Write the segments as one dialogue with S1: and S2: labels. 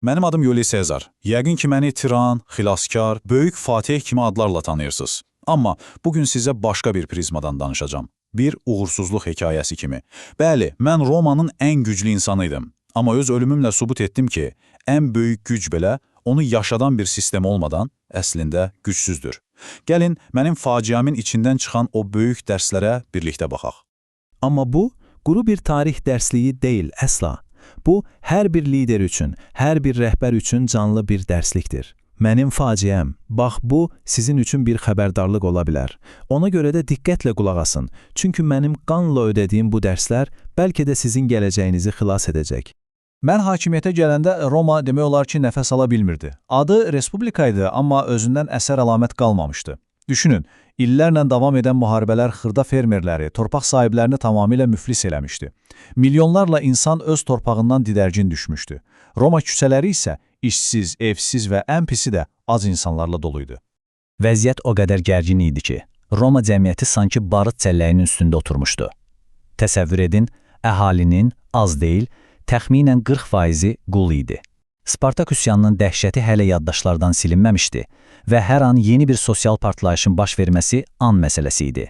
S1: Mənim adım Yuli Sezar. Yəqin ki, məni tiran, xilaskar, böyük fatih kimi adlarla tanıyırsınız. Amma bugün sizə başqa bir prizmadan danışacağam. Bir uğursuzluq hekayəsi kimi. Bəli, mən Romanın ən güclü insanıydım. Amma öz ölümümlə sübut etdim ki, ən böyük güc belə onu yaşadan bir sistem olmadan əslində gücsüzdür. Gəlin, mənim faciəmin içindən çıxan o böyük dərslərə birlikdə baxaq.
S2: Amma bu, quru bir tarix dərsliyi deyil əsla. Bu, hər bir lider üçün, hər bir rəhbər üçün canlı bir dərslikdir. Mənim faciəm, bax bu sizin üçün bir xəbərdarlıq ola bilər. Ona görə də diqqətlə qulaq asın. Çünki mənim qanla ödədiyim bu dərslər bəlkə də sizin gələcəyinizi xilas edəcək.
S1: Mən hakimiyyətə gələndə Roma demək olar ki, nəfəs ala bilmirdi. Adı Respublika idi, amma özündən əsər əlamət qalmamışdı. Düşünün, illərlə davam edən müharibələr xırda fermerləri, torpaq sahiblərini tamamilə müflis eləmişdi. Milyonlarla insan öz torpağından didərgin düşmüşdü. Roma küçələri isə işsiz, evsiz və ən pisi də ac insanlarla doluydu.
S3: Vəziyyət o qədər gərgin idi ki, Roma cəmiyyəti sanki barıt cəlləyinin üstündə oturmuşdu. Təsəvvür edin, əhalinin az deyil, təxminən 40%-i qul idi. Spartak üsyanının dəhşəti hələ yaddaşlardan silinməmişdi və hər an yeni bir sosial partlayışın baş verməsi an məsələsi idi.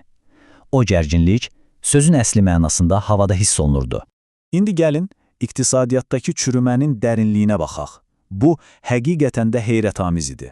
S3: O gərginlik sözün əsli mənasında havada hiss olunurdu.
S1: İndi gəlin, iqtisadiyyatdakı çürümənin dərinliyinə baxaq. Bu, həqiqətən də heyrətamiz idi.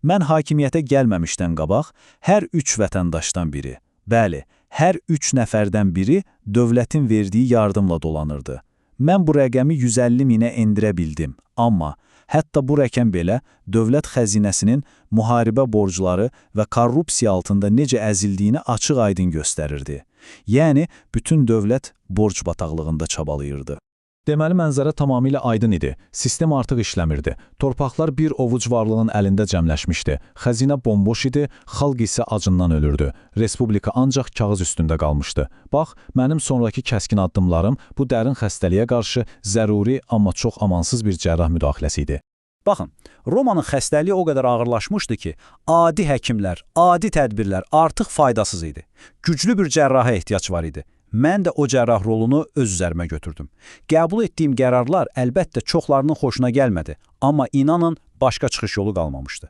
S1: Mən hakimiyyətə gəlməmişdən qabaq, hər üç vətəndaşdan biri, bəli, hər üç nəfərdən biri dövlətin verdiyi yardımla dolanırdı. Mən bu rəqəmi 150 minə endirə bildim, amma hətta bu rəqəm belə dövlət xəzinəsinin müharibə borcları və korrupsiya altında necə əzildiyini açıq-aydın göstərirdi. Yəni, bütün dövlət borc bataqlığında çabalayırdı. Deməli, mənzərə tamamilə aydın idi. Sistem artıq işləmirdi. Torpaqlar bir ovuc varlının əlində cəmləşmişdi. Xəzinə bomboş idi, xalq isə acından ölürdü. Respublika ancaq kağız üstündə qalmışdı. Bax, mənim sonrakı kəskin addımlarım bu dərin xəstəliyə qarşı zəruri, amma çox amansız bir cərrah müdaxiləsi idi.
S4: Baxın, Romanın xəstəliyi o qədər ağırlaşmışdı ki, adi həkimlər, adi tədbirlər artıq faydasız idi. Güclü bir cərraha ehtiyac var idi. Mən də o cərrah rolunu öz üzərimə götürdüm. Qəbul etdiyim qərarlar əlbəttə çoxlarının xoşuna gəlmədi, amma inanın başqa çıxış yolu qalmamışdı.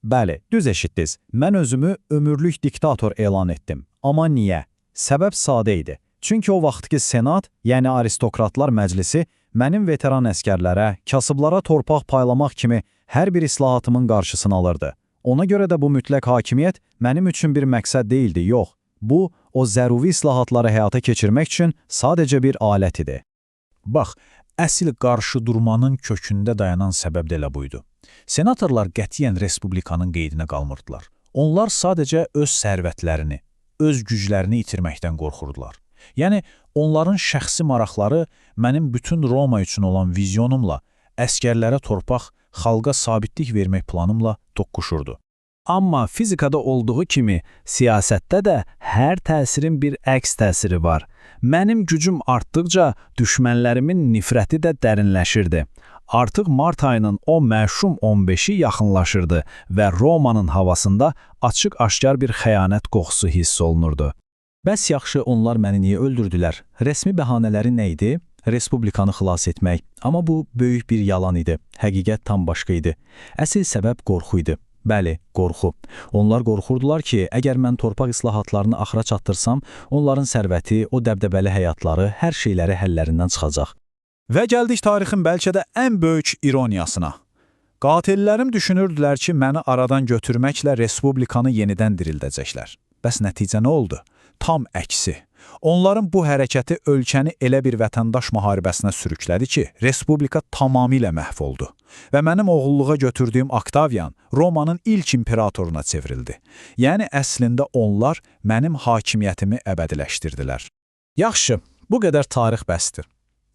S1: Bəli, düz eşitdiniz. Mən özümü ömürlük diktator elan etdim. Amma niyə? Səbəb sadə idi. Çünki o vaxtki Senat, yəni aristokratlar məclisi, mənim veteran əskərlərə, kasıblara torpaq paylamaq kimi hər bir islahatımın qarşısını alırdı. Ona görə də bu mütləq hakimiyyət mənim üçün bir məqsəd deyildi, yox. Bu, o zəruri islahatları həyata keçirmək üçün sadəcə bir alət idi. Bax, əsl qarşı durmanın kökündə dayanan səbəb də elə buydu. Senatorlar qətiyyən respublikanın qeydinə qalmırdılar. Onlar sadəcə öz sərvətlərini, öz güclərini itirməkdən qorxurdular. Yəni, onların şəxsi maraqları mənim bütün Roma üçün olan vizyonumla, əskərlərə torpaq, xalqa sabitlik vermək planımla toqquşurdu.
S2: Amma fizikada olduğu kimi siyasətdə də hər təsirin bir əks təsiri var. Mənim gücüm artdıqca düşmənlərimin nifrəti də dərinləşirdi. Artıq mart ayının o məşum 15-i yaxınlaşırdı və Romanın havasında açıq-aşkar bir xəyanət qoxusu hiss olunurdu.
S1: Bəs yaxşı, onlar məni niyə öldürdülər? Rəsmi bəhanələri nə idi? Respublikanı xilas etmək. Amma bu böyük bir yalan idi. Həqiqət tam başqa idi. Əsl səbəb qorxu idi. Bəli, qorxu. Onlar qorxurdular ki, əgər mən torpaq islahatlarını axıra çatdırsam, onların sərvəti, o dəbdəbəli həyatları, hər şeyləri əllərindən çıxacaq. Və gəldik tarixin bəlkə də ən böyük ironiyasına. Qatillərim düşünürdülər ki, məni aradan götürməklə respublikanı yenidən dirildəcəklər. Bəs nəticə nə oldu? Tam əksi. Onların bu hərəkəti ölkəni elə bir vətəndaş müharibəsinə sürüklədi ki, respublika tamamilə məhv oldu. Və mənim oğulluğa götürdüyüm Oktavian Romanın ilk imperatoruna çevrildi. Yəni əslində onlar mənim hakimiyyətimi əbədiləşdirdilər. Yaxşı, bu qədər tarix bəsdir.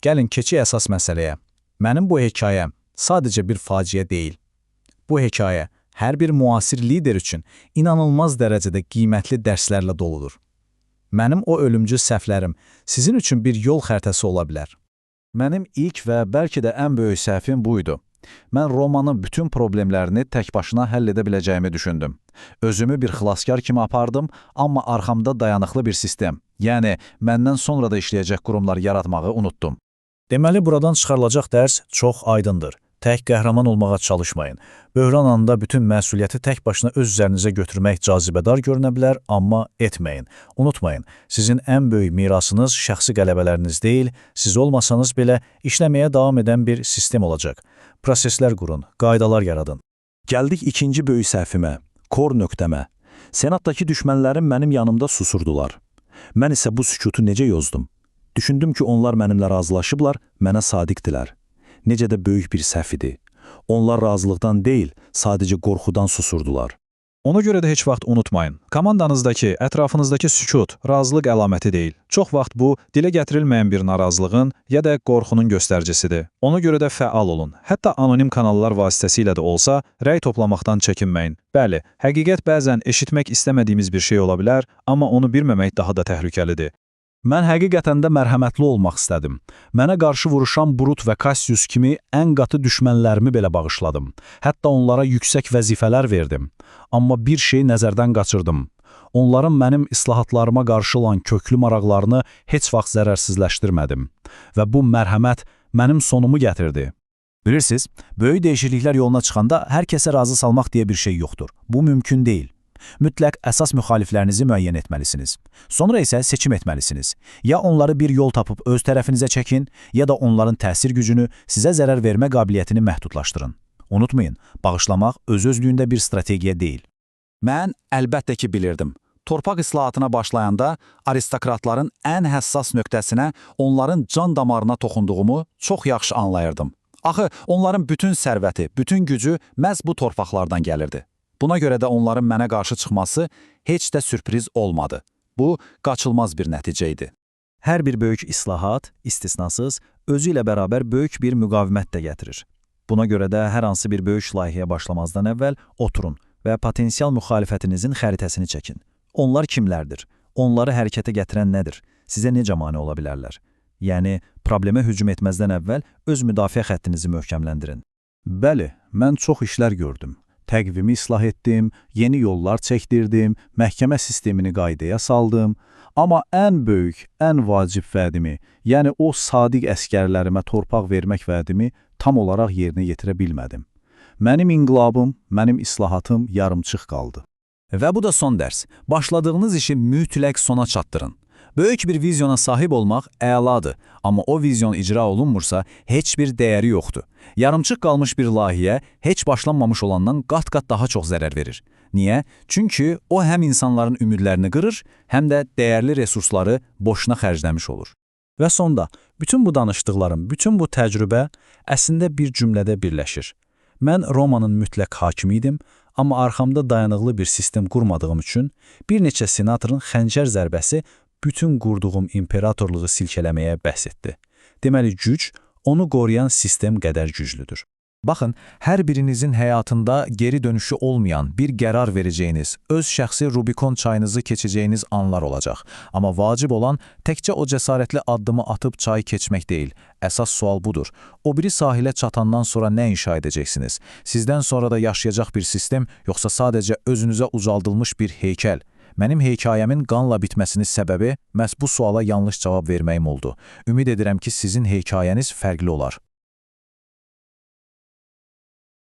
S1: Gəlin keçək əsas məsələyə. Mənim bu hekayəm sadəcə bir faciə deyil. Bu hekayə hər bir müasir lider üçün inanılmaz dərəcədə qiymətli dərslərlə doludur. Mənim o ölümcül səhvlərim sizin üçün bir yol xəritəsi ola bilər. Mənim ilk və bəlkə də ən böyük səhvim buydu. Mən Romanın bütün problemlərini tək başına həll edə biləcəyimi düşündüm. Özümü bir xilaskar kimi apardım, amma arxamda dayanıqlı bir sistem, yəni məndən sonra da işləyəcək qurumlar yaratmağı unutdum. Deməli, buradan çıxarılacaq dərs çox aydındır.
S4: Tək qəhrəman olmağa çalışmayın. Böhran anında bütün məsuliyyəti tək başına öz üzərinizə götürmək cazibədar görünə bilər, amma etməyin. Unutmayın, sizin ən böyük mirasınız şəxsi qələbələriniz deyil, siz olmasanız belə işləməyə davam edən bir sistem olacaq. Proseslər qurun, qaydalar yaradın.
S5: Gəldik ikinci böyük səhvimə, kor nöqtəmə. Senatdakı düşmənlərim mənim yanımda susurdular. Mən isə bu sükutu necə yozdum? Düşündüm ki, onlar mənimlə razılaşıblar, mənə sadiqdilər. Necə də böyük bir səhv idi. Onlar razılıqdan deyil, sadəcə qorxudan susurdular.
S6: Ona görə də heç vaxt unutmayın. Komandanızdakı, ətrafınızdakı sükut razılıq əlaməti deyil. Çox vaxt bu, dilə gətirilməyən bir narazılığın ya da qorxunun göstəricisidir. Ona görə də fəal olun. Hətta anonim kanallar vasitəsilə də olsa, rəy toplamaqdan çəkinməyin. Bəli, həqiqət bəzən eşitmək istəmədiyimiz bir şey ola bilər, amma onu bilməmək daha da təhlükəlidir.
S4: Mən həqiqətən də mərhəmətli olmaq istədim. Mənə qarşı vuruşan Brut və Cassius kimi ən qatı düşmənlərimi belə bağışladım. Hətta onlara yüksək vəzifələr verdim. Amma bir şey nəzərdən qaçırdım. Onların mənim islahatlarıma qarşı olan köklü maraqlarını heç vaxt zərərsizləşdirmədim. Və bu mərhəmət mənim sonumu gətirdi.
S1: Bilirsiniz, böyük dəyişikliklər yoluna çıxanda hər kəsə razı salmaq deyə bir şey yoxdur. Bu mümkün deyil. Mütləq əsas müxaliflərinizi müəyyən etməlisiniz. Sonra isə seçim etməlisiniz. Ya onları bir yol tapıb öz tərəfinizə çəkin, ya da onların təsir gücünü, sizə zərər vermə qabiliyyətini məhdudlaşdırın. Unutmayın, bağışlamaq öz-özlüyündə bir strategiya deyil.
S4: Mən əlbəttə ki bilirdim. Torpaq islahatına başlayanda aristokratların ən həssas nöqtəsinə, onların can damarına toxunduğumu çox yaxşı anlayırdım. Axı, onların bütün sərvəti, bütün gücü məhz bu torpaqlardan gəlirdi. Buna görə də onların mənə qarşı çıxması heç də sürpriz olmadı. Bu, qaçılmaz bir nəticə idi.
S1: Hər bir böyük islahat, istisnasız, özü ilə bərabər böyük bir müqavimət də gətirir. Buna görə də hər hansı bir böyük layihəyə başlamazdan əvvəl oturun və potensial müxalifətinizin xəritəsini çəkin. Onlar kimlərdir? Onları hərəkətə gətirən nədir? Sizə necə mane ola bilərlər? Yəni, problemə hücum etməzdən əvvəl öz müdafiə xəttinizi möhkəmləndirin.
S4: Bəli, mən çox işlər gördüm. Təqvimi islah etdim, yeni yollar çəkdirdim, məhkəmə sistemini qaydaya saldım. Amma ən böyük, ən vacib vədimi, yəni o sadiq əskərlərimə torpaq vermək vədimi tam olaraq yerinə yetirə bilmədim. Mənim inqilabım, mənim islahatım yarımçıq qaldı.
S1: Və bu da son dərs. Başladığınız işi mütləq sona çatdırın. Böyük bir vizyona sahib olmaq əladır, amma o vizyon icra olunmursa heç bir dəyəri yoxdur. Yarımçıq qalmış bir layihə heç başlanmamış olandan qat-qat daha çox zərər verir. Niyə? Çünki o həm insanların ümidlərini qırır, həm də dəyərli resursları boşuna xərcləmiş olur.
S4: Və sonda, bütün bu danışdıqlarım, bütün bu təcrübə əslində bir cümlədə birləşir. Mən Romanın mütləq hakimi idim, amma arxamda dayanıqlı bir sistem qurmadığım üçün bir neçə senatorun xəncər zərbəsi bütün qurduğum imperatorluğu silkələməyə bəs etdi. Deməli, güc onu qoruyan sistem qədər güclüdür.
S2: Baxın, hər birinizin həyatında geri dönüşü olmayan bir qərar verəcəyiniz, öz şəxsi Rubikon çayınızı keçəcəyiniz anlar olacaq. Amma vacib olan təkcə o cəsarətli addımı atıb çayı keçmək deyil. Əsas sual budur. O biri sahilə çatandan sonra nə inşa edəcəksiniz? Sizdən sonra da yaşayacaq bir sistem, yoxsa sadəcə özünüzə ucaldılmış bir heykəl? Mənim hekayəmin qanla bitməsinin səbəbi məhz bu suala yanlış cavab verməyim oldu. Ümid edirəm ki, sizin hekayəniz fərqli olar.